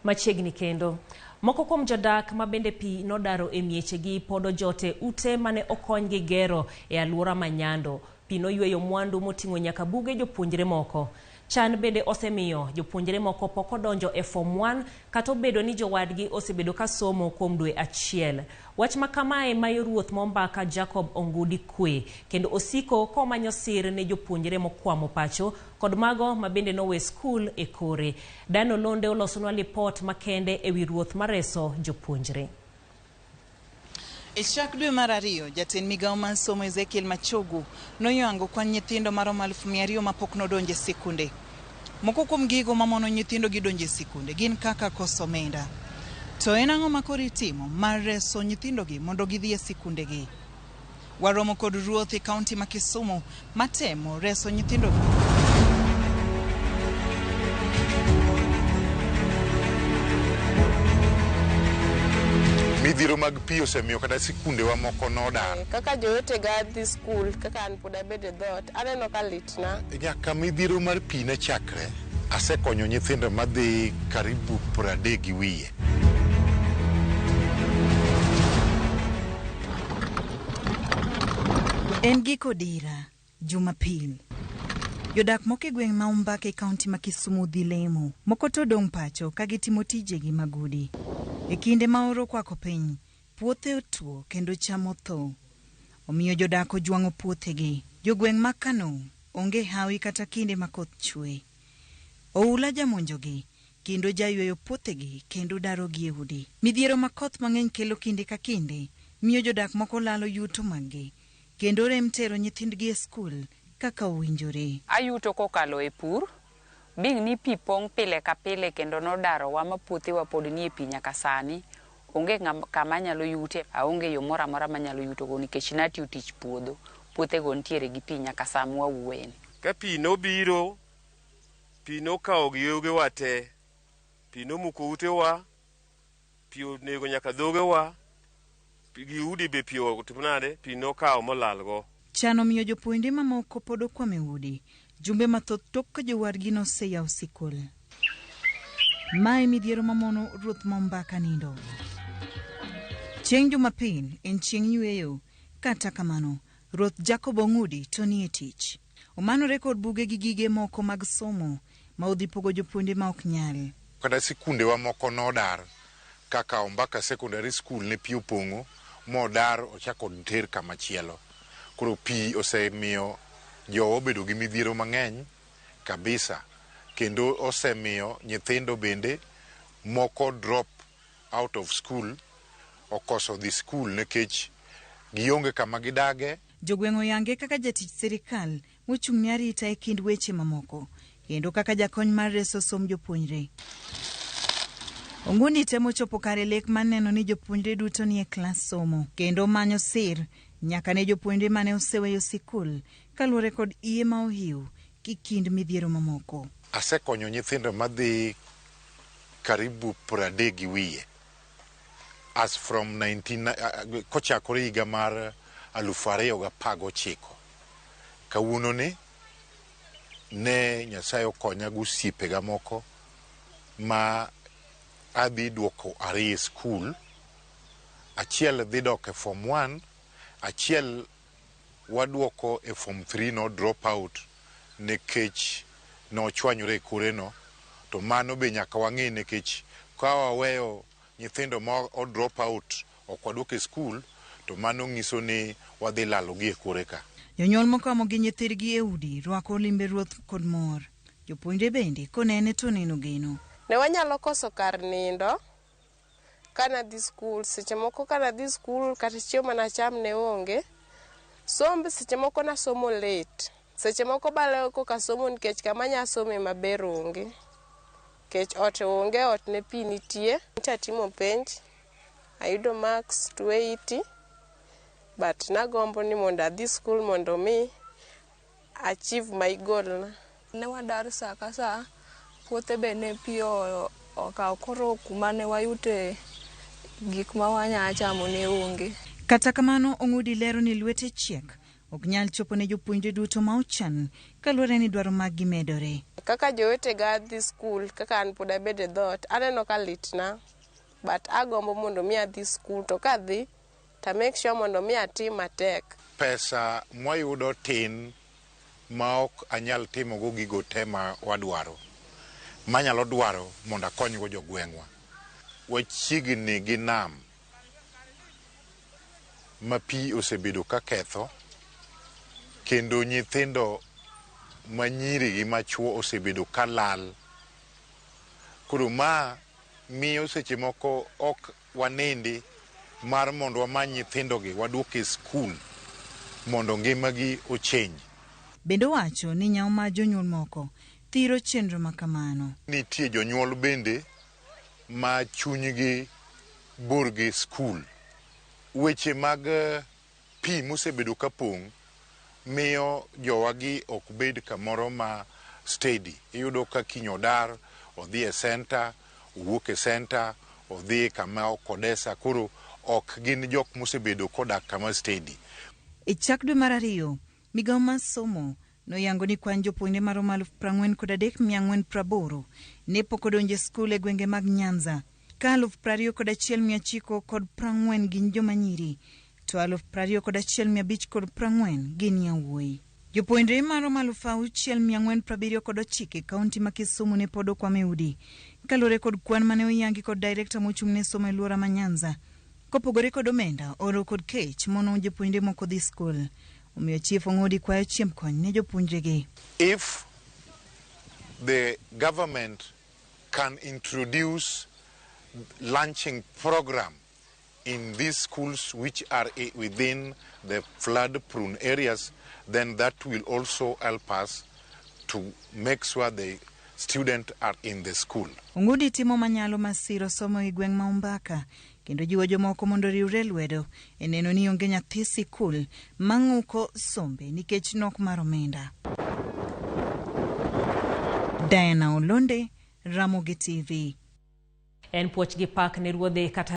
Machiegni kendo. Moko kuom jodak ma bende pi nodaro e miechegi pod ojot e ute mane okonygi gero e alwora ma Nyando. Pi noyweyo mwandu moting'o nyaka buge jopuonjre moko. Chan bende osemiyo jopuonjre moko pok odonjo e Form 1 kata obedo ni jowadgi osebedo ka somo kuom dwe achiel. Wach ma kamae mayo ruoth Mombaka Jacob Ongudi kwe kendo osiko komanyo sir ne jopuonjre mokwamo pacho kod mago ma bende nowe skul e kore. Dan Olonde olosonwa lipot makende e wi ruoth mareso jopuonjre. E chak dwe mar ariyo, jatend migawo mar somo Ezekiel Machogu noyango kwan nyithindo maromo 200,000 mapok nodonjo e sikunde. Moko kuom gigo mamono nyithindo gi donjo e sikunde gin kaka koso omenda. To en ang'o ma koro itimo mar reso nyithindogi mondo gidhi e sikundegi? Waromo kod ruoth e kaunti ma Kisumu matemo reso nyithindogi. Midhiero mag pi osemiyo kata sikundewa moko nodar. Kaka jowetega dhi skul, kaka an pod abedo e dhoot, aneno ka litna. Nyaka midhiero mar pi ne chakre, asekonyo nyithindo madhi karibu 30 gi wiye. En giko dira, Jumapil. Jodak moko e gweng' ma Ombaka e kaunti ma Kisumu dhi lemo, moko to dong' pacho ka gitimo tijegi mag udi. E kinde ma oro okwako piny, puothe otuo kendo cham otho. Omiyo jodak ojwang'o puothegi. Jogweng' ma Kano onge hawi kata kinde ma koth chwe. Oula jamonjogi kendo jayweyo puothegi kendo darogi e udi. Midhiero ma koth mang'eny kelo kinde ka kinde miyo jodak moko lalo yuto maggi kendo rem tero nyithindgi e skul kaka owinjore. Ayuto kokalo e pur, being ni pi pong' pile ka pile kendo nodarowa ma puothewa pod nie pi nyaka sani, onge kama anyalo yute, aonge yo moro amora manyalo yutogo nikech natiyo tich puodho, puothego nitiere gi pi nyaka sa mwawuoyeni. Ka pi nobiro, pi nokawo gigewa te, pi nomuko utewa, pi onego nyaka dhogewa, gi udi be pi otimo nade, pi nokawo molalgo. Chan omiyo jopuonjre mamoko pod okwamo e udi jumbe mathoth tok ka jowadgi noseyawo sikul. Mae midhiero mamono ruoth ma Ombaka nindo. Chieng' Jumapil en chieng' yueyo, kata kamano ruoth Jacob Ong'udi to nie tich. Omanore kod buge gi gige moko mag somo ma odhi pogo jopuonjre ma ok nyal. Kata sikundewa moko nodar kaka Ombaka Secondary School ne pi opong'o modar ochako ter kama chielo. Koro pi osemiyo jowa obedo gi midhiero mang'eny kabisa kendo osemiyo nyithindo bende moko drop out of school okoso dhi school nikech gionge kama gidage. Jogweng' oyange kaka jatich sirikal mochung' ne arita e kind weche mamoko kendo kaka jakony mar reso somb jopuonjre. Ong'undi temo chopo kare lek mar neno ni jopuonjre duto nie klas somo kendo manyo sir nyaka ne jopuonjre mane oseweyo sikul kaluwore kod iye ma ohiu gi kind midhiero mamoko. Asekonyo nyithindo madhi karibu 30 gi wiye as from 19 kochakore higa mar 2019. Kawuono ni ne Nyasaye okonya gi osiepega moko ma adhi duoko ariyo e skul. Achiel dhi dok e form 1, achiel waduoko e form 3 no drop out nikech nochwanyore e kore no. To mano be nyaka wang'e nikech ka waweyo nyithindo ma o drop out ok waduoko e skul to mano nyiso ni wadhi lalo gi e kore ka. Jonyuol mokamo gi nyithindgi e udi rwako limbe ruoth kod mor. Jopuonjre bende konene to neno geno. Ne wanyalo koso kar nindo kanadhi skul, seche moko kanadhi skul kata chiemo manacham ne onge. Somb seche moko nasomo late, seche moko balewo koka somo nikech kama anya some maber onge. Nikech ot onge, ot ne pi nitie. Nyocha atimo penj, ayudo marks 280 but nagombo ni mondo adhi skul mondo mi achieve my goal na. Ne wadar sa ka sa, puothe be ne pi okawo koro kuma ne wayute gik ma wanya chamo ne onge. Kata kamano Ong'udi lero ni lwete chiek ok nyal chopo ne jopuonjre duto ma ochan kaluwore ni dwaro maggi medore. Kaka jowetega dhi skul, kaka an pod abedo e dhoot, aneno ka litna. But agombo mondo mi adhi skul to kadhi to make sure mondo mi atim matek. Pesa mwayudo tin ma ok anyal timogo gigo te ma wadwaro. Manyalo dwaro mondo akonygo jogweng'wa. Wachiegni gi nam ma pi osebedo ka ketho kendo nyithindo manyiri gi machuo osebedo ka lal. Koro ma miyo seche moko ok wanindi mar mondo wamany nyithindogi waduok e skul mondo ngimagi ochenj. Bende owacho ni nyawo mar jonyuol moko thiro chenro ma kamano. Nitie jonyuol bende ma chunygi bor gi skul. Weche mag pi mosebedo ka pong' miyo jowagi ok bed kamoro ma steady. Iyudo ka kiny odar, odhi e center, owuok e center, odhi kama ok odesa. Koro ok gin jok mosebedo kodak kama steady. E chak dwe mar ariyo, migawo mar somo noyango ni kwan jopuonjre maromo 43,480 ne pok odonjo e skul e gwenge mag Nyanza, ka 21,940 gin joma nyiri to 21,540 gin yawuoyi. Jopuonjre maromo 6,479 e kaunti ma Kisumu ne pod okwamo e udi kaluwore kod kwan mane oyangi kod direkta mochung' ne somo e alwora ma Nyanza. Kopogore kod omenda, oro kod kech mono jopuonjre moko dhi skul. Omiyo Chief Ong'udi kwayo chiemb kony ne jopuonjregi. If the government can introduce launching program in these schools which are within the flood-prone areas, then that will also help us to make sure the students are in the school. Ong'udi timo manyalo mar siro somo e gweng' ma Ombaka kendo jiwo jomoko mondo oriwre lwedo e neno ni onge nyathi sikul mang'uko sombe nikech nok mar omenda. Diana Olonde, Ramogi TV. En puoch gi pak ne ruodhe kata